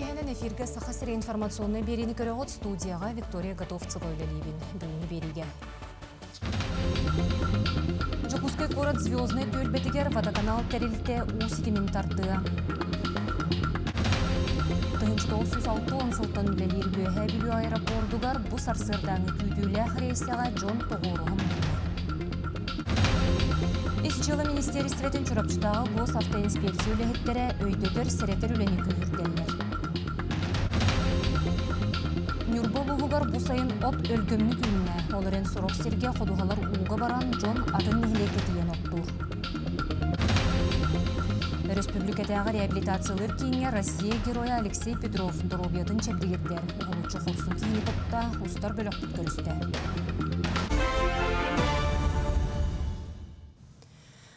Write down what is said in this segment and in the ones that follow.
киэһэнэн эфиргэ Саха сирэ информационнай биэриини көрөҕүт студияҕа Виктория Готовцева үлэлиибин. Бүгүҥҥү биэриигэ. Дьокуускай куорат Звезднай түөлбэтигэр водоканал тэрилтэ уу ситимин тардыа. 1960 сылтан үлэлиир Үөһээ Бүлүү аэропордугар бу сарсыардааҥы күүтүүлээх рейсэҕэ дьон тоҕуоруһа муһунна. Ис дьыала министиэристибэтин Чурапчытааҕы госавтоинспекция үлэһиттэрэ өйдөтөр, сэрэтэр үлэни күүһүрдэллэр. Ньурба улууһугар бу сайын от өлгөмнүк үүннэ. Ол эрэн сорох сиргэ ходуһалар ууга баран, дьон атын нэһилиэккэ тиийэн оттуур. Өрөспүүбүлүкэтээҕи реабилитациялыыр кииҥҥэ Россия Геройа Алексей Петров доруобуйатын чэбдигирдэр уһулуччу хорсун киһини кытта устар бөлөхпүт көрүстэ.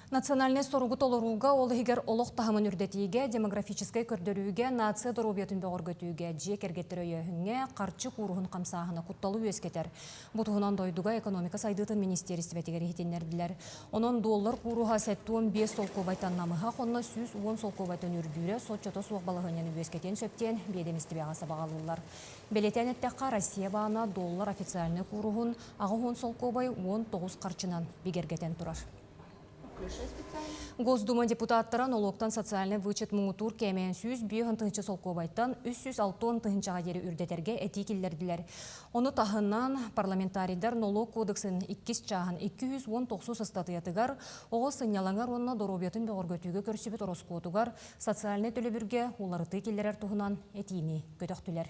Национальнай соругу толорууга, ол иһигэр олох таһымын үрдэтиигэ, демографическай көрдөрүүгэ, нация доруобуйатын бөҕөргөтүүгэ, дьиэ кэргэттэр өйөөһүҥҥэ харчы кууруһун хамсааһына кутталы үөскэтэр. Бу туһунан дойдуга экономика сайдыытын министиэристибэтигэр иһитиннэрдилэр. Онон доллар кууруһа 75 солкуобайтан намыһах уонна 110 солкуобайтан үрдүүрэ соччото суох балаһыанньаны үөскэтиэн сөп диэн биэдэмистибэҕэ сабаҕалыыллар. Бэлиэтээн эттэххэ, Россия баана доллар официальнай кууруһун 80 солкуобай 19 харчынан бигэргэтэн турар. Госдума депутаттара нолуоктан социальнай вычет муҥутуур кээмэйин 105 тыһыынча солкуобайтан 360 тыһыынчаҕа диэри үрдэтэргэ этии киллэрдилэр. Ону таһынан парламентарийдар нолуок кодексын иккис чааһын 219 ыстатыйатыгар оҕо сынньалаҥар уонна доруобуйатын бөҕөргөтүүгэ көрсүбүт ороскуотугар социальнай төлөбүргэ уларытыы киллэрэр туһунан этиини көтөхтүлэр.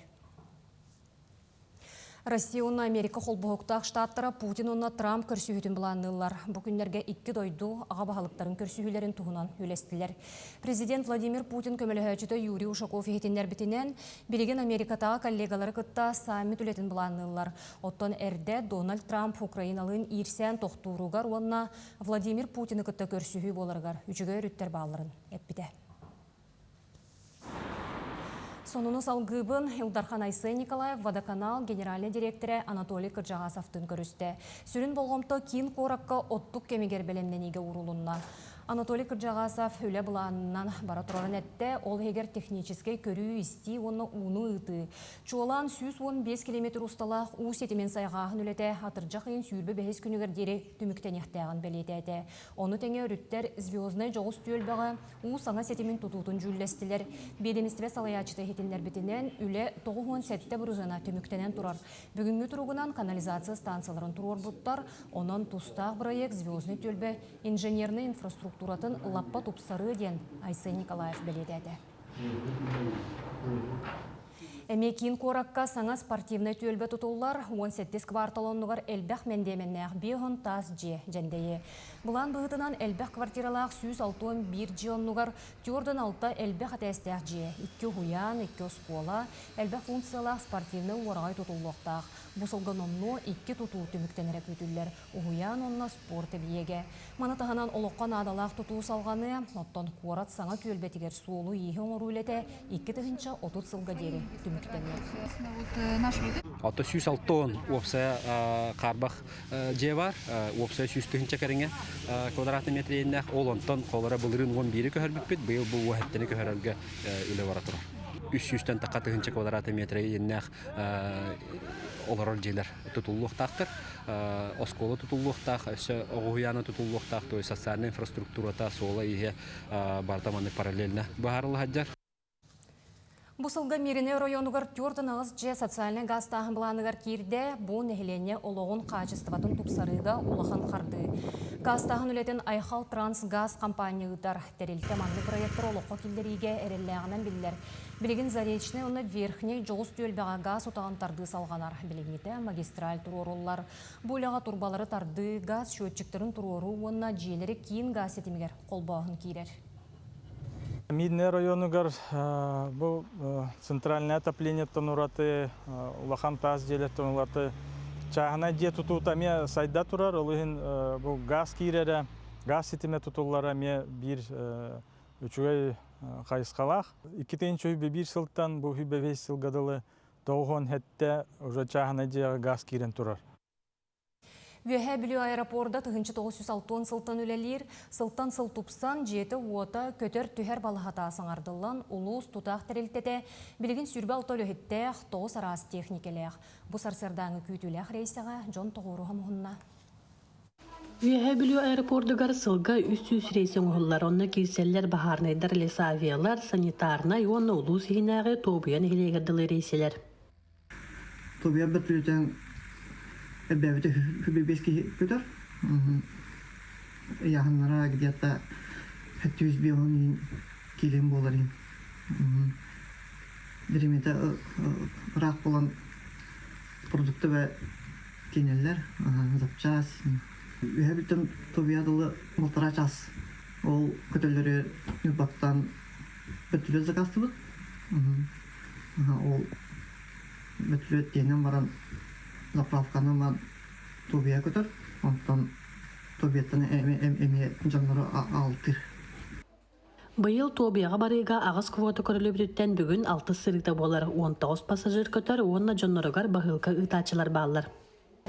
Россия уонна Америка холбоһуктаах штаттара Путин уонна Трамп көрсүһүүтүн былаанныыллар. Бу күннэргэ икки дойду аҕа баһылыктарын көрсүһүүлэрин туһунан үлэстилэр. Президент Владимир Путин көмөлөһөөччүтэ Юрий Ушаков иһитиннэрбитинэн, билигин Америкатааҕы коллегалары кытта саммит үлэтин былаанныыллар. Оттон эрдэ Дональд Трамп Украиналыын иирсээн тохтууругар уонна Владимир Путины кытта көрсүһүү буоларыгар үчүгэй өрүттэр баалларын эппитэ. Сонуну салгыыбын Ил Дархан Айсен Николаев Водоканал генеральнай дириэктэрэ Анатолий Кырдьаҕасовтыын көрүстэ. Сүрүн болҕомто киин куоракка оттук кэмигэр бэлэмнэниигэ уурулунна. Анатолий Кырдьаҕасов үлэ былаанынан бара турарын эттэ, ол иһигэр техническэй көрүү-истии уонна ууну ыытыы. Чуолаан 115 километр усталаах уу ситимин сайҕааһын үлэтэ атырдьах ыйын 25 күнүгэр диэри түмүктэниэхтээҕин бэлиэтээтэ. Ону тэҥэ өрүттэр Звезднай дьоҕус түөлбэҕэ уу саҥа ситимин тутуутун дьүүллэстилэр. Биэдэмистибэ салайааччыта иһитиннэрбитинэн, үлэ 97 бырыһыана түмүктэнэн турар. Бүгүҥҥү туругунан канализация станцияларын туруорбуттар, онон тустаах бырайыак Звездный түөлбэ инженернэй инфраструктуратын лаппа тупсарыа диэн Айсен Николаев бэлиэтээтэ. Эмиэ киин куоракка саҥа спортивнай түөлбэ тутуллар, 17 квартал оннугар элбэх мэндиэмэннээх 50 таас дьиэ дьэндэйиэ. Былаан быһыытынан элбэх квартиралаах 161 дьиэ оннугар 46 элбэх этээстээх дьиэ, икки уһуйаан, икки оскуола, элбэх функциялаах спортивнай уораҕай тутуллуохтаах. Бу сылга номнуо икки тутуу түмүктэнэрэ күүтүллэр. Уһуйаан уонна спорт эбийиэгэ. Маны таһынан олоххо наадалаах тутуу салҕаныа, оттон куорат саҥа түөлбэтигэр суолу-ииһи оҥоруу үлэтэ 2030 сылга диэри түмүктэниэ. Ото 160 уопсайа хаарбах дьиэ бар, уопсайа 100 тыһыынча кэриҥэ квадратный метр иэннээх. Ол онтон холоро былырыын 11-и көһөрбүппүт, быйыл бу уоһэттини көһөрөргө үлэ бара турар. 300-тэн тахха тыһыынча квадратный метр иэннээх олорор дьиэлэр тутуллуохтаахтар. Оскуола тутуллуохтаах, өссө оҕо уһуйаана тутуллуохтаах, то есть социальная инфраструктурата, суола-ииһэ барыта маннык параллельно быһаарылла сылдьар. Бу сылга Мииринэй оройуонугар 4 дьиэ социальнай гаастааһын былааныгар киирдэ. Бу нэһилиэнньэ олоҕун хаачыстыбатын тупсарыыга улахан хардыы. Гаастааһын үлэтин Айхал Трансгаз компания ыытар. Тэрилтэ маннык проектары олоххо киллэриигэ эрэллээҕинэн биллэр. Билигин Заречнай уонна Верхний дьоҕус түөлбэҕэ гаас утаҕын тардыы салҕанар. Билиҥҥитэ магистраль туруоруллар. Бу үлэҕэ турбалары тардыы, гаас счетчиктарын туруоруу уонна дьиэлэри киин гаас ситимигэр холбооһун киирэр. Миднэй оройуонугар бу центральное отоплениеттан ураты улахан таас дьиэлэртэн ураты чааһынай дьиэ тутуута эмиэ сайда турар. Ол иһин бу гаас киирэрэ, гаас ситимэ тутуллара эмиэ биир үчүгэй хайысхалаах. Иккитинчи үһү биир сылтан бу үһү бэс сылга дылы 97 уже чааһынай дьиэҕэ гаас киирэн турар. Үөһээ Бүлүү аэропорда 1960 сылтан үлэлиир, сылтан сыл тупсан, дьиэтэ-уота, көтөр-түһэр балаһата саҥардыллан, улуус тутаах тэрилтэтэ билигин 26 үлэһиттээх, тоҕус араас техникэлээх. Бу сарсыардааҥы күүтүүлээх рейсэҕэ дьон тоҕуоруһа муһунна. Үөһээ Бүлүү аэропордугар сылга 300 рейс оҥоһуллар, онно киирсэллэр баһаарынайдар, лесавиялар, санитарнай уонна улуус иһинээҕи Туобуйа нэһилиэгэр дылы рейсэлэр. Тобуйар бөртөлүөтүн элбээбитэ 25 киһи көтөр. Ыйааһыннара где-то 750 киилин буолар иһин. Биримэтэ ыраах буолан продукты тиэнэллэр, запчас. Үһэ бүтэн тобуйа дылы полтора час ол көтөллөрү Ньурбаттан бөртөлүөт заказтыбыт. Ол бөртөлүөт тиэнэн баран заправканы ылан Тобуйа көтөр, онтон Тобуйаттан эмиэ дьоннору аалтыыр. Быйыл Тобуйаҕа барыыга аҕыс квота көрүллүбүтүттэн бүгүн алтыс сырыыта буолар, 19 пассажир көтөр уонна дьонноругар баһыылка ыытааччылар бааллар.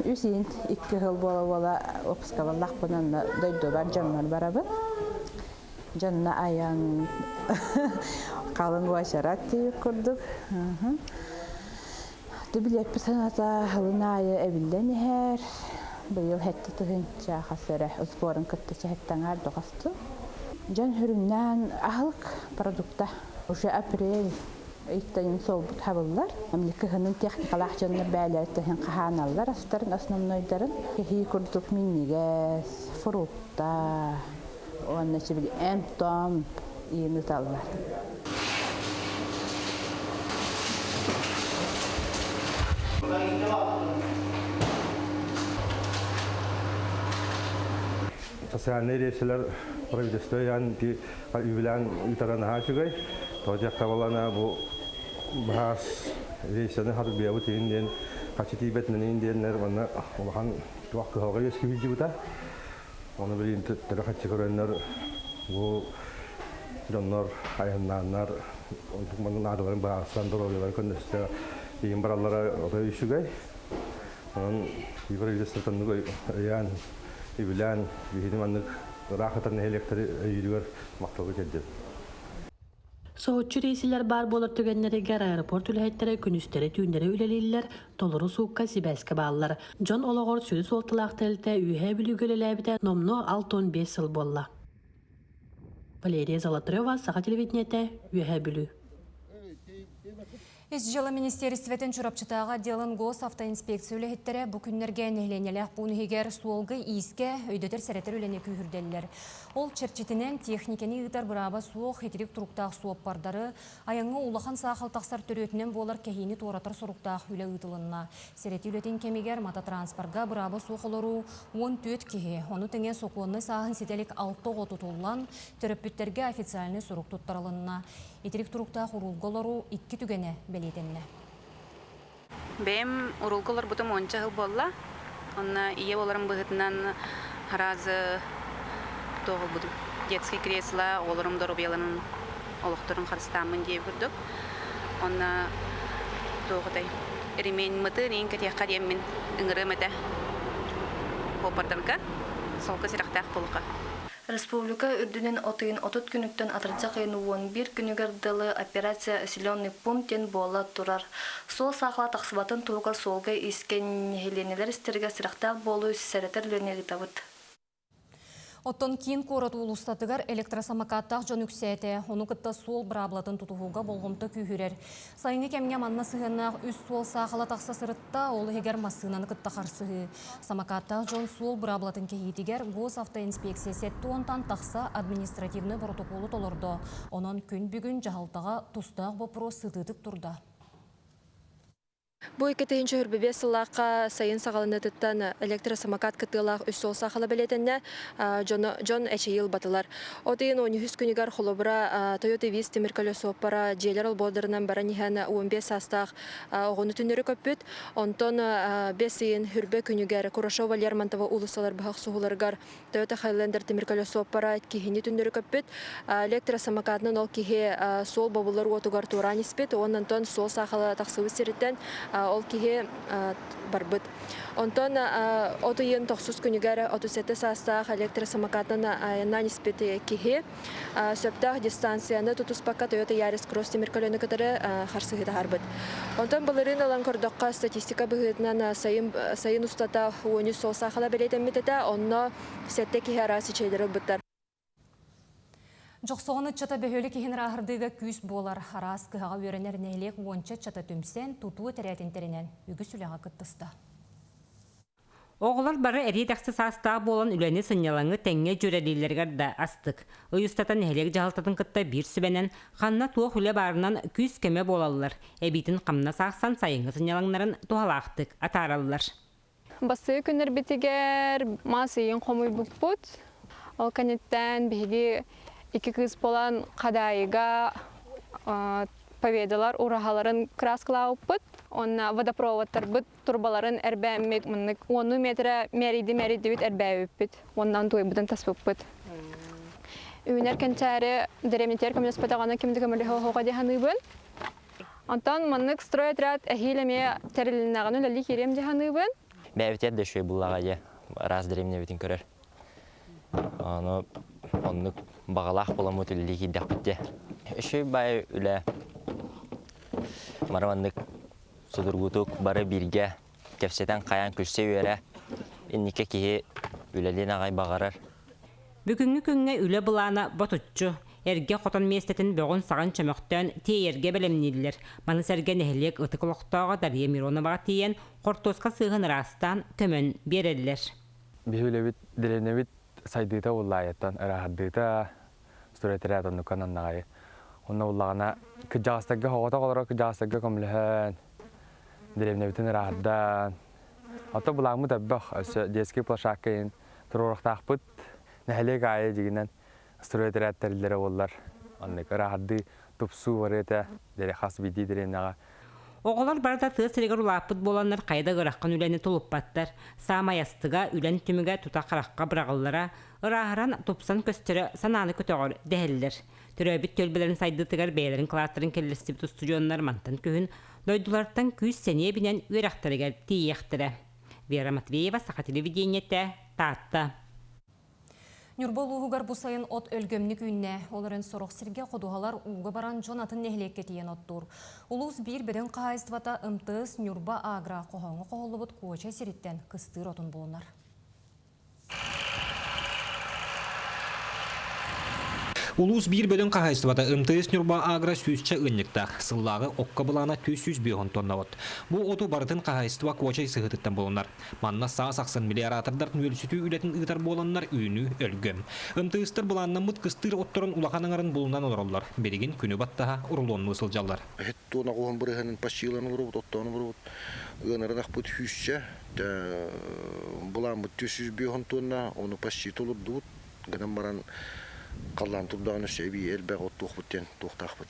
Үс иин икки сыл буола-буола выпускабаллахпын онно дойдубар дьоммор барабын. Дьонно айан халыҥ уочарат диир курдук. Билиэппит саната сылын аайы эбиллэн иһэр. Быйыл хэттэ тыһыынча хас эрэ сборун кытта чэһэттэн доҕосту. Дьон хүрүннээн аһылык продукта. Уже апрель ыйтан суолбут хабыллар. Эмне кыһынын техникалаах дьоннор бээлэриттэн хаһааналлар астарын основнойдарын. Кэһии курдук минньигэс, фрукта, уонна чибили эм-том иин ыталлар. Социальнай рейсэлэр правительство ыйаан үбүлээн ыытара наһаа үчүгэй. Тоҕо диэххэ буоллаҕына бу баһаас рейсэни харбыйабыт иһин диэн хачы тиийбэтинэн иһин диэннэр уонна улахан туох кыһалҕа үөскүү сылдьыбыта. Ону билигин төттөрү хаччы көрөннөр бу дьоннор айаннааннар манна наадаларын быһаарсан доруобуйаларын көннөстө иһин бараллара отой үчүгэй. Онон правительствотаннык өйөөн үбүлээн биһиги маннык ыраах ытар нэһилиэктэри өйүүрүгэр махталга тиэрдэбит. Соһуччу рейсилэр баар буолар түгэннэригэр аэропорт үлэһиттэрэ күнүстэри-түүннэри үлэлииллэр, толору суукка сибээскэ бааллар. Дьон олоҕор сүрү суолталаах тэрилтэ Үөһээ Бүлүүгэ үлэлээбитэ номнуо 65 сыл буолла. Валерия Золотарева, Саха телевидениетэ, Үөһээ Бүлүү. Ис дьыала министиэристибэтин Чурапчытааҕы отделын госавтоинспекция үлэһиттэрэ бу күннэргэ нэһилиэнньэлээх пуун иһигэр суолга-иискэ өйдөтөр-сэрэтэр үлэни күүһүрдэллэр. Ол чэрчитинэн техникэни ыытар бырааба суох итирик туруктаах суоппардары айаҥҥа улахан саахал тахсар төрүөтүнэн буолар кэһиини туоратар соруктаах үлэ ыытылынна. Сэрэтии үлэтин кэмигэр мототранспорга бырааба суох олоруу 14 киһи, ону тэҥэ сокуоннай сааһын ситэ илик алта оҕо тутуллан, төрөппүттэргэ официальнай сурук туттарылынна. Итирик туруктаах уруулга олоруу икки түгэнэ бэлиэтэннэ. Бэйэм уруулга олорбутум уонча сыл буолла. Онно ийэ буоларым быһыытынан араас туох ылбытым. Детский кресло, оҕолорум доруобуйаларын, олохторун харыстааммын диэбит курдук. Онно туох этэй ремень мытын иин кэтиэххэ диэммин ыҥырыам этэ. Опордарга солко сирэхтээх буолуха. Республика үрдүнэн от ыйын 30 күнүттэн атырдьах ыйын 11 күнүгэр дылы операция «Населенный пункт» диэн буола турар. Суол саахала тахсыбатын туһугар суолга искэ нэһилиэнньэлэр истэригэр сэрэхтээх буолуу сэрэтэр үлэни ыытабыт. Оттон киин куорат уулуссатыгар электросамокаттаах дьон үксээтэ. Ону кытта суол быраабылатын тутуһууга болҕомто күүһүрэр. Сайыҥҥы кэмҥэ манна сыһыаннаах үс суол саахала тахса сырытта, ол иһигэр массыынаны кытта харсыһыы. Самокаттаах дьон суол быраабылатын кэһиитигэр Госавтоинспекция 70-тан тахса административнай боротокуолу толордо. Онон күн бүгүн дьаһалтаҕа тустаах боппуруос сытыытык турда. Бу 2025 сыллаахха сайын саҕаланыытыттан электросамокат кыттыылаах үс суол саахала бэлиэтэннэ, дьон эчэйии ылбатылар. От ыйын 13 күнүгэр холобура Toyota Viz тимир көлө суоппара дьиэлэр олбуордарынан баран иһэн 15 саастаах оҕону түннэри көппүт. Онтон бэс ыйын Хүрбэ күнүгэр Курашова Лермонтова уулуссалар быһах суһуларыгар Toyota Highlander тимир көлө суоппара киһини түннэри көппүт. Электросамокатынан ол киһи суол бобуллар уотугар туораан испит. Онон суол саахала тахсыбыт сириттэн Ол киһи барбыт. Онтон от ыйын тохсус күнүгэр 37 саастаах электросамокатынан айаннаан испит киһи сөптөөх дистанцияны тутуспакка Toyota Yaris Cross тимир көлөнү кытары харсыһыы таһаарбыт. Онтон былырыын ылан көрдөххө, статистика быһыытынан сайын, сайын устата 13 суол саахала бэлиэтэммит этэ, онно сэттэ киһи араас ичэйдери ылбыттар. Дьохсоҕон ыччата бөһүөлэк иһин ырааһырдыыга күүс буолар. Араас кыһаҕа үөрэнэр нэһилиэк уонча ыччата түмсэн, тутуу этэрээтин тэринэн үгүс үлэҕэ кыттыста. Оҕолор бары эриэ-дэхси саастаах буолан үлэни сынньалаҥы тэҥҥэ дьүөрэлииллэригэр да астык. Ый устата нэһилиэк дьаһалтатын кытта биир сүбэнэн ханна туох үлэ баарынан күүс-көмө буолаллар, эбиитин хамнас аахсан сайыҥҥы сынньалаҥнарын туһалаахтык атаараллар. Бастакы күннэрбитигэр мас ыйын хомуйбуппут. Ол кэнниттэн биһиги икки кыыс буолан Хадаайыга Победалар ураһаларын краскалаабыппыт. Уонна водопроводтарбыт турбаларын эрбээммит маннык уоннуу метрэ мэрийди-мэрийдибит эрбээбиппит. Уонна туойбутун таспыппыт. Үүнэр кэнчээри дэриэбинэтигэр көмөлөспөтөҕүнэ ким да көмөлөһө дии саныыбын. Онтон маннык стройотряд эһиил эмиэ тэрилиннэҕинэ үлэлии киириэм дии саныыбын. Бэйэбитигэр да үчүгэй буллаҕа дии, араас дэриэбинэбитин көрөр. Ону оннук баҕалаах буоламмыт үлэлии киирдэхпит дии. Үчүгэй баай үлэ бары маннык судургутук бары бииргэ кэпсэтэн хайаан күлсэ үөрэ инникке киһи үлэлиэн аҕай баҕарар. Бүгүҥҥү күҥҥэ үлэ былаана ботуччу. Эргэ хотон миэстэтин бөҕүн-саҕын чөмөхтөөн тиэйэргэ бэлэмнииллэр. Маны сэргэ нэһилиэк ытык олохтооҕо Дария Мироноваҕа тиийэн, хортуоска сыыһын ыраастаан, көмөн биэрэллэр. Биһи үлэбит, дэриэбинэбит сайдыыта уллаайыттан ырааһырдыыта стройотряд оннукка аннаҕайы. Онно буллаҕына кырдьаҕастарга оҕотох олорор кырдьаҕастарга көмөлөһөн, дэриэбинэбитин ырааһырдан. Оттон былааммыт элбэх, өссө детский площадка иһин туруорухтаахпыт. Нэһилиэк аайы дьигинэн стройотряд тэриллэрэ буоллар, оннук ырааһырдыы тупсуу барыа этэ, диэри хас биирдии дэриэбинэҕэ. Оҕолор бары да тыа сиригэр улааппыт буоланнар хайа да ыарахан үлэни тулуппаттар. Саамай астыга, үлэн түмүгэ тута харахха быраҕыллара, ырааһыран, тупсан көстөрө санааны көтөҕөр дэһэллэр. Төрөөбүт түөлбэлэрин сайдыытыгар бэйэлэрин кылааттарын киллэрсибит устудьуоннар мантан күһүн дойдуларыттан күүс-сэниэ эбинэн үөрэхтэригэр тиийиэхтэрэ. Вера Матвеева, Саха телевидениетэ, Таатта. Ньурба улууһугар бу сайын от өлгөмнүк үүннэ. Ол эрэн сорох сиргэ ходуһалар ууга баран дьон атын нэһилиэккэ тиийэн оттуур. Улуус биир бөдөҥ хаһаайыстыбата МТС Ньурба Агро хоһооҥҥо хоһуллубут Куочай сириттэн кыстыыр отун булунар. Улуус биир бөдөҥ хаһаайыстыбата МТС Ньурба Агро сүүсчэ ыанньыктаах. Сыллааҕы окко былаана 305 тонна от. Бу оту барытын хаһаайыстыба Куочай сыһыытыттан булунар. Манна саас ахсын мелиоратордар нүөлсүтүү үлэтин ыытар буоланнар үүнүү өлгөм. МТС-тар былааннаммыт кыстыыр отторун улахан аҥарын булунан олороллор. Билигин күнү баттаһа урулуоннуу сылдьаллар. Туона оҕуһун бырыһанын пассиылан олоробут, оттоон олоробут. Ыанарын ахпыт сүүсчэ, былааммыт 305 тонна, ону почти толордубут. Гынан баран халлаан турдаҕына өссө эбии элбэх оттуохпут диэн туохтаахпыт.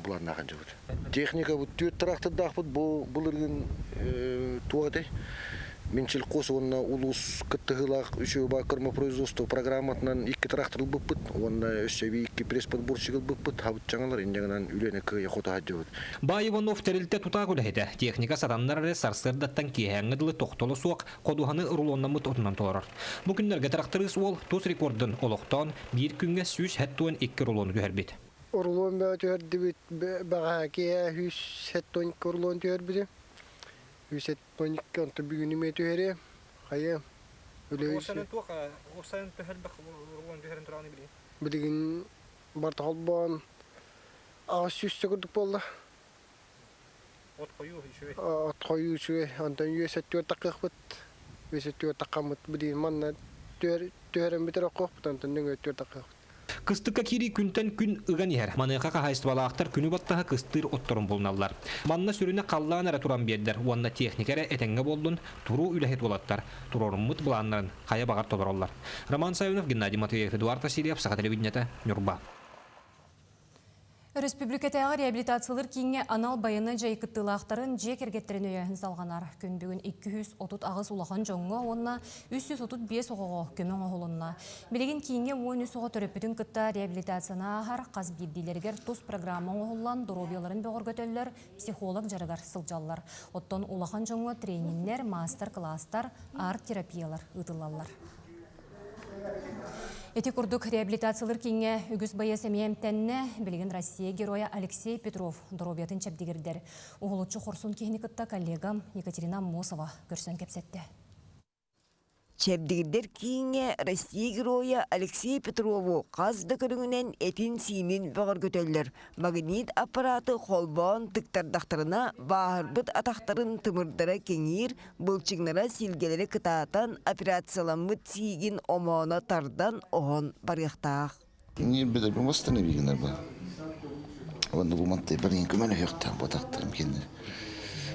Былааннаах дьыбыт. Техникабыт түөрт трактордаахпыт бу былыргын туох этэй? Минсельхоз уонна улуус кыттыһыылаах үчүгэй кормопроизводство программатынан икки трактор ылбыппыт уонна өссө эбии икки пресс-подборщик ылбыппыт хабытчаҥалар инньэ гынан үлэни кыайа хото сылдьабыт. Баай Иванов тэрилтэ тутаах үлэһитэ. Техника сатаннар эрэ сарсыардаттан киэһээҥҥи дылы тохтоло суох ходуһаны рулоннаммыт отунан толорор. Бу күннэргэ тракторист уол тус рекордун олохтоон биир күҥҥэ 172 рулону түһэрбит. Рулон бөҕө түһэрдибит, бэҕэһээ киэһэ 172 рулон түһэрбитим. 172 онтон бүгүн эмиэ түһэриэм. Хайа, үлэ туох уопсайын төһө рулон түһэрин тураҕын билигин? Билигин барыта холбоон 800 курдук буолла. От хойуу үчүгэй. От хойуу үчүгэй. Онтон үөс өттүгэр таххыахпыт. Үөс өттүгэр таххаммыт билигин манна түһэрэн бүтэр оккуохпут, онтон нөҥүө өттүгэр таххыахпыт. Кыстыкка киирии күнтэн күн ыган иһэр. Маныаха хаһаайыстыбалаахтар күнү баттаһа кыстыыр отторун булуналлар. Манна сүрүнэ халлаан эрэ туран биэрдэр уонна техника эрэ этэҥҥэ буоллун, туруу үлэһит уолаттар туруоруммут былааннарын хайа баҕар толороллор. Роман Савинов, Геннадий Матвеев, Эдуард Васильев, Саха телевидениета, Ньурба. Өрөспүүбүлүкэтээҕи реабилитациялыыр кииҥҥэ анал байыаннай дьайыы кыттыылаахтарын дьиэ кэргэттэрин өйөөһүн салҕанар. Күн бүгүн 238 улахан дьоҥҥо уонна 335 оҕоҕо көмө оҥоһулунна. Билигин кииҥҥэ 13 оҕо төрөппүтүн кытта реабилитацияны ааһар, хас биирдиилэригэр тус программа оҥоһуллан доруобуйаларын бөҕөргөтөллөр, психолог дьарыгар сылдьаллар. Оттон улахан дьоҥҥо трениннэр, маастар-кылаастар, арт-терапиялар ыытыллаллар. Ити курдук реабилитациялыыр кииҥҥэ үгүс байыас эмиэ эмтэннэ. Билигин Россия Геройа Алексей Петров доруобуйатын чэбдигирдэр. Уһулуччу хорсун киһини кытта коллегам Екатерина Аммосова көрсөн кэпсэттэ. Чэбдигирдэр кииҥҥэ Россия Геройа Алексей Петрову хас да көрүҥүнэн этин-сиинин бөҕөргөтөллөр. Магнит аппараты холбоон тыктардахтарына бааһырбыт атахтарын тымырдара кэҥиир, былчыҥнара силгэлэри кытаатан операцияламмыт сиигин омооно тардан оһон барыахтаах. Ньиэрбэлэрбин восстановигынар ба. Уонна бу мантай барыйын көмөлөһүөхтээх буотахтарым кинилэр.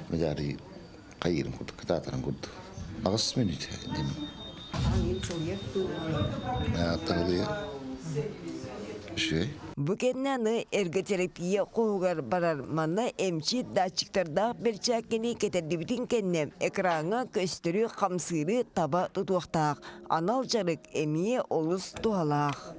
Медари хайыырын курдук, кытаатарын курдук. Аҕыс мүнүүтэ дим. Тагылыйа. Үчүгэй. Бу кэннэ аны эрготерапия хоһугар барар манна эмчит датчиктардаах бэрчээккэни кэтэрдибитин кэннэ экраҥҥа көстөрү хамсыыры таба тутуохтаах. Анал дьарык эмиэ олус туһалаах.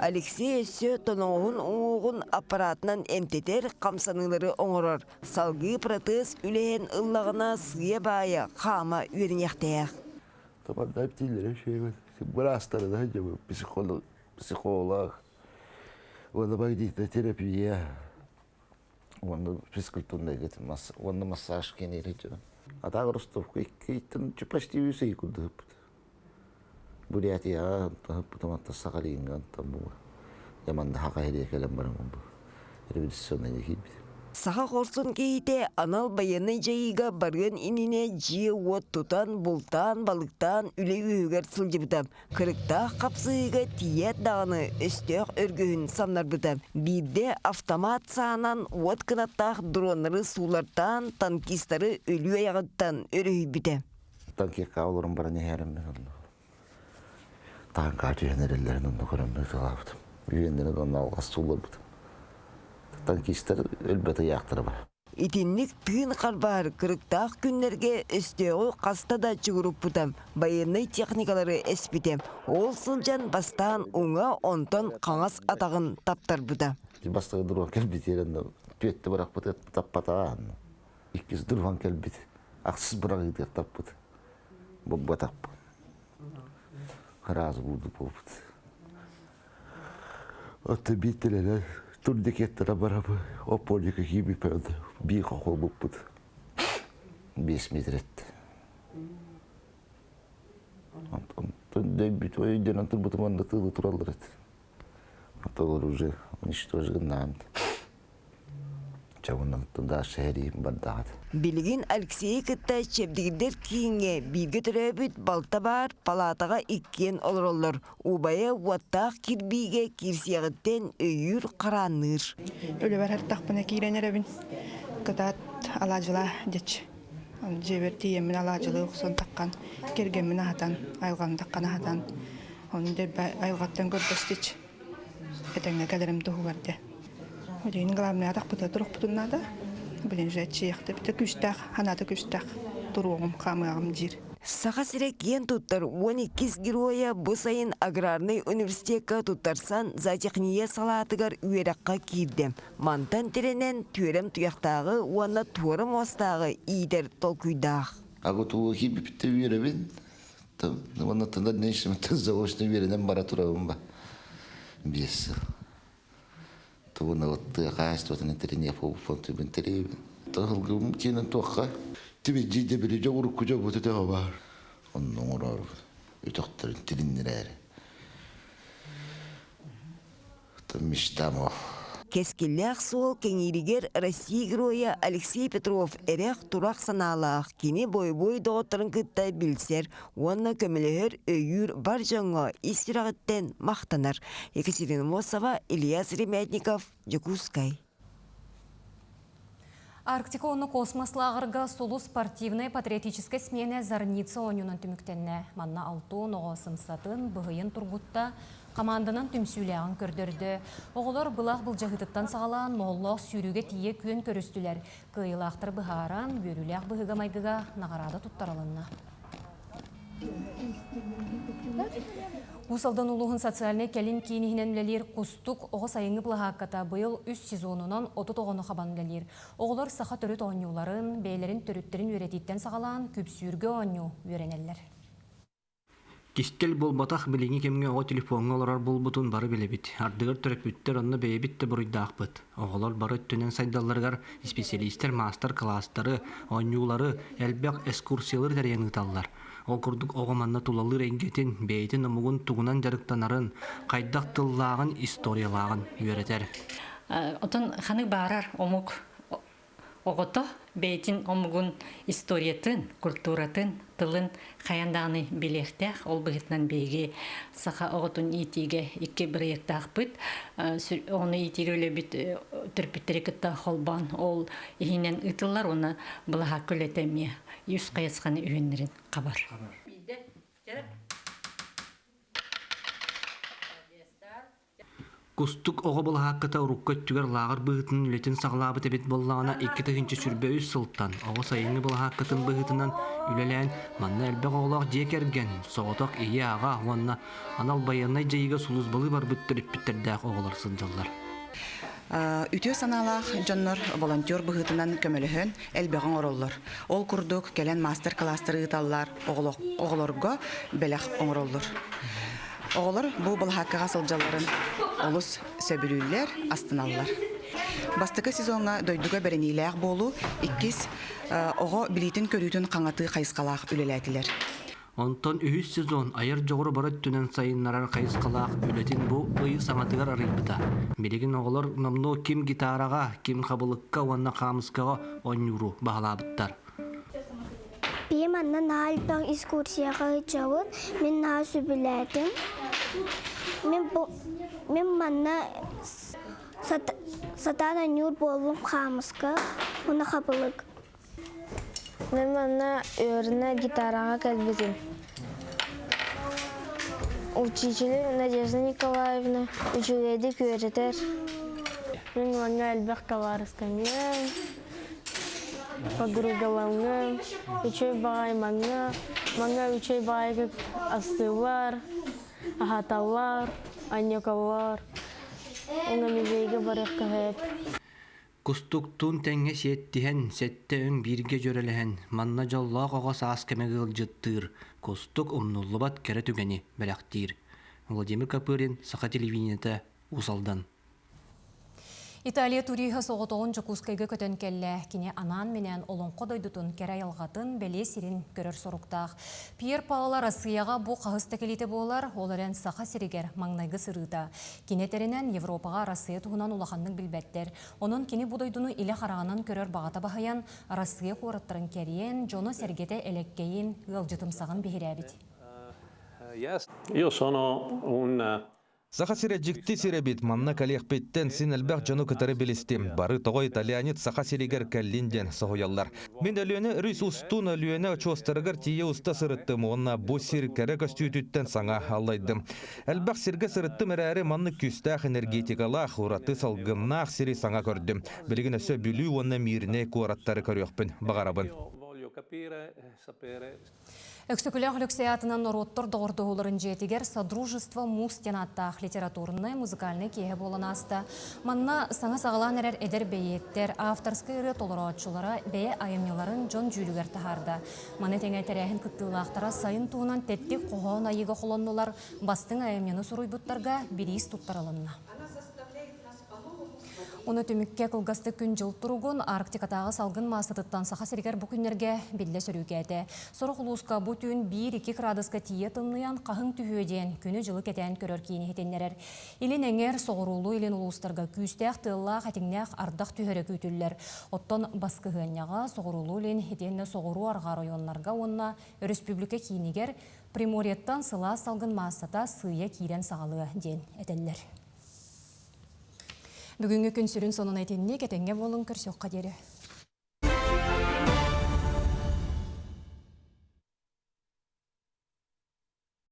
Алексей өссө тоноҕоһун уҥуоҕун аппаратынан эмтэтэр хамсаныылары оҥорор. Салгыы протез үлэһэн ыллаҕына сыыйа-баайа хаама үөрэниэхтээх. Табардай тиллэрэ үчүгэй. Быраастары да психолог, психолог, уонна магнитная терапия, уонна физкультурная уонна массаж кэнэри дьон. А так Ростовка иккиттэн почти үс ый курдук Бурятияҕа ыппытым Сахалиҥҥа онтон бу Яманда Хаха иһириэ кэлэн баран бу революционнайга киирбитим. Саха хорсун киһитэ анал байыаннай дьайыыга барыан иннинэ дьиэ-уот тутан, бултаан, балыктаан үлэ үөһүгэр сылдьыбыта. Кырыктаах хапсыһыыга тиийээт даҕаны өстөөх өргөһүн самнарбыта. Биирдэ автомат саанан уот кынаттаах дроннары суулартаан танкистары өлүү айаҕыттан өрүһүйбүтэ. Танкиекка олорон баран иһэрим мин онно. Таанкаа түһэн эрэллэрин онно көрөн ыталаабытым. Үйэннэрин онно алҕас суулларбытым. Танкистар өлбөт ыйаахтара бар. Итинник тыын харбаһар кырыктаах күннэргэ өстөөҕү хаста да чугуруппута, байыаннай техникалары эспитэ. Ол сылдьан бастаан уҥа, онтон хаҥас атаҕын таптарбыта. Бастакы дрон кэлбитигэр түөттэ бырахпыт таппатаҕа. Иккис дурҕан кэлбит, ахсыс быраҕыытыгар таппыт. Бобботахпын. Ыраас буурдук буолбут. Отто бииттэлэрэ турникеттара барабы, опольника киирбиппэр биир хохолбуппут. 5 метр этти. Онтон дөйбүт өйдөнөн турбутум онно тыылы тураллар эт. Оттолор уже уничтоженнаан. Билигин Алексейы кытта чэбдигирдэр кииҥҥэ бииргэ төрөөбүт балта баар палаатаҕа иккиэн олороллор. Убайа уоттаах кирбиигэ киирсиэҕиттэн өйүүр хараанныыр. Үлэбэр артахпына киирэн эрэбин. Кытаат алаадьылаа дьэч. Дьиэбэр тиийэммин алаадьылыы охсон таххан, кэргэммин аһатан, айылҕам таххан аһатан, ону дьэ айылҕаттан көрдөстүч. Этэҥҥэ кэлэрим туһугар дьэ. Билигин главное атахпытыгар туруохпутун наада. Билигин уже эчийэхтэ бүтэ күүстээх, санаата күүстээх туруоҕум, хаамыаҕым диир. Саха сирэ киэн туттар 12 геройа бу сайын аграрнай университекка туттарсан зоотехния салаатыгар үөрэххэ киирдэ. Мантан тирэнэн түөрэм туйахтааҕы уонна туора муостааҕы иитэр толкуйдаах. Агутууга киирбиппиттэ үөрэбин. Уонна тылар дальнейшем заочно үөрэнэн бара турабын ба. Биэс сыл. Тугун вот тыа хаһаайыстыбатын интэриниэ фонд тэрийэбин. Тылгым киинэн туохха тибиджи били дьоҕурукку дьобуту төһө баар. Онно оҥороор өтөхтөрүн тилиннэрээри. Мечтам ол. Кэскиллээх суол кэҥииригэр Россия Геройа Алексей Петров эрэх-турах санаалаах кини бойобуой доҕотторун кытта билсэр уонна көмөлөһөр, өйүүр бар дьоҥҥо ис сүрэҕиттэн махтанар. Екатерина Мосова, Илья Сыромятников, Дьокуускай. Арктика уонна космос лааҕырга Сулус спортивнай патриотическай сменэ Зарница оонньуунан түмүктэннэ. Манна алтуон оҕо сымсатын, быһыйын тургутта, хамаанданан түмсүүлээҕин көрдөрдө. Оҕолор былаах былдьаһыытыттан саҕалаан моһоллоох сүүрүүгэ тиийэ күөн көрүстүлэр. Кыайыылаахтары быһааран, үөрүүлээх быһыыга-майгыга наҕараада туттарылынна. Уус Алдан улууһун социальнай кэлим киин иһинэн үлэлиир Кустук оҕо сайыҥҥы былаһаакката быйыл үс сезонунан 30 оҕону хабан үлэлиир. Оҕолор саха төрүт оонньууларын, бэйэлэрин төрүттэрин үөрэтииттэн саҕалаан күпсүүргэ оонньуу үөрэнэллэр. Кистэл буолбатах билиҥҥи кэмҥэ оҕо телефоҥҥа олорор буолбутун бары билэбит. Ардыгар төрөппүттэр онно бэйэбит да буруйдаахпыт. Оҕолор бары өттүнэн сайдалларыгар исписэлиистэр маастар-кылаастары, оонньуулары, элбэх экскурсиялары тэрийэн ыыталлар. Ол курдук оҕо манна тулалыыр эйгэтин, бэйэтин омугун тугунан дьарыктанарын, хайдах тыллааҕын, историялааҕын үөрэтэр. Отон ханнык баарар омук оҕото бэйэтин омугун историятын, культуратын, тылын хайан даҕаны билиэхтээх. Ол быһыытынан биһиги саха оҕотун иитиигэ икки бырайыактаахпыт. Оҕону иитиигэ үлэбит төрөппүттэри кытта холбоон ол иһинэн ыытыллар уонна былаһаакка үлэтэ эмиэ үс хайысханы үһүннэрин хабар. Кустук оҕо былаһаакката урукку өттүгэр лааҕыр быһыытынан үлэтин саҕалаабыт эбит буоллаҕына, 2023 сылтан оҕо сайыҥҥы былаһааккатын быһыытынан үлэлээн, манна элбэх оҕолоох дьиэ кэргэн, соҕотох ийэ-аҕа уонна анал байыаннай дьайыыга сулууспалыы барбыт төрөппүттэрдээх оҕолор сылдьаллар. Үтүө санаалаах дьоннор волонтер быһыытынан көмөлөһөн элбэҕи оҥороллор. Ол курдук кэлэн маастар-кылаастары ыыталлар, оҕолорго бэлэх оҥороллор. Оҕолор бу былаһааккаҕа сылдьалларын олус сөбүлүүллэр, астыналлар. Бастакы сезоҥҥа дойдуга бэриниилээх буолуу, иккис оҕо билиитин-көрүүтүн хаҥатыы хайысхалаах үлэлээтилэр. Онтон үһүс сезон айар дьоҕуру бары өттүнэн сайыннарар хайысхалаах үлэтин бу ый саҥатыгар арыйбыта. Билигин оҕолор номнуо ким гитараҕа, ким хабылыкка уонна хаамыскаҕа оонньууру баһылаабыттар. Биһи манна наһаа элбэх экскурсияҕа сылдьабыт. Мин наһаа сөбүлээтим. Мин, бу, мин манна сатаан оонньуур буоллум хаамыска уонна хабылык. Мин манна үөрэнэ гитараҕа кэлбитим. Учителим Надежда Николаевна үчүгэйдик үөрэтэр. Мин манна элбэх табаарыстаныам, подругаланыам, үчүгэй баҕайы маҥҥа, маҥҥа үчүгэй баҕайы астыыллар, аһаталлар, анньыкаллар. Онно музейга барыахха сөп. Кустуктуун тэҥҥэ сиэттиһэн, сэттэ өҥ бииргэ дьүөрэлэһэн, манна дьоллоох оҕо саас кэмэ ыалдьыттыыр, кустук умнуллубат кэрэ түгэни бэлэхтиир. Владимир Копырин, Саха телевидениетэ, Уус Алдан. Италия туриһа соҕотоҕун Дьокуускайга көтөн кэллэ. Кини анаан-минээн Олоҥхо дойдутун кэрэ айылҕатын, бэлиэ сирин көрөр соруктаах. Пьер Паоло Россияҕа бу хаһыс да кэлиитэ буолар, ол эрэн Саха сиригэр маҥнайгы сырыыта. Кини этэринэн, Европаҕа Арассыыйа туһунан улаханнык билбэттэр. Онон кини бу дойдуну илэ хараҕынан көрөр баҕата баһыйан, Арассыыйа куораттарын кэрийэн, дьоно-сэргэтэ элэккэйин, ыалдьытымсаҕын биһирээбит. Io sono un Саха сирэ дьикти сир эбит, манна кэлиэхпиттэн син элбэх дьону кытары билистим. Бары тоҕо итальянец Саха сиригэр кэллин диэн соһуйаллар. Мин Өлүөнэ өрүс устун Өлүөнэ очуостарыгар тиийэ уста сырыттым уонна бу сир кэрэ көстүүтүттэн саҥа аллайдым. Элбэх сиргэ сырыттым эрээри маннык күүстээх энергетикалаах, ураты салгыннаах сири саҥа көрдүм. Билигин өссө Бүлүү уонна Мииринэй куораттары көрүөхпүн баҕарабын. Өксөкүлээх Өлөксөй аатынан норуоттар доҕордоһууларын дьиэтигэр «Содружество муус» диэн ааттаах литературнай, музыкальнай киэһэ буолан ааста. Манна саҥа саҕалаан эрэр эдэр бэйиэттэр, авторскай ырыа толорооччулара бэйэ айымньыларын дьон дьүүлүгэр таһаарда. Маны тэҥэ тэрээһин кыттыылаахтара сайын туһунан тэттик хоһоон айыыга холоннулар, бастыҥ айымньыны суруйбуттарга бириис туттарылынна. Ону түмүккэ кылгастык күн-дьыл туругун Арктикатааҕы салгын маассатыттан Саха сиригэр бу күннэргэ биллэ сөрүүкээтэ. Сорох улууска бу түүн 1-2 кыраадыска тиийэ тымныйан хаһыҥ түһүө диэн күнү-дьылы кэтээн көрөр киин иһитиннэрэр. Илин эҥэр, соҕуруулуу-илин улуустарга күүстээх тыаллаах, этиҥнээх ардах түһэрэ күүтүллэр. Оттон Баскыһыанньаҕа, соҕуруулуу-илин итиэннэ соҕуруу-арҕаа оройуоннарга уонна өрөспүүбүлүкэ киинигэр Приморьеттан сылаас салгын маассата сыыйа киирэн саҕалыа диэн этэллэр. Бүгүҥҥү күн сүрүн сонуна итинник, этэҥҥэ буолуҥ, көрсүөххэ диэри.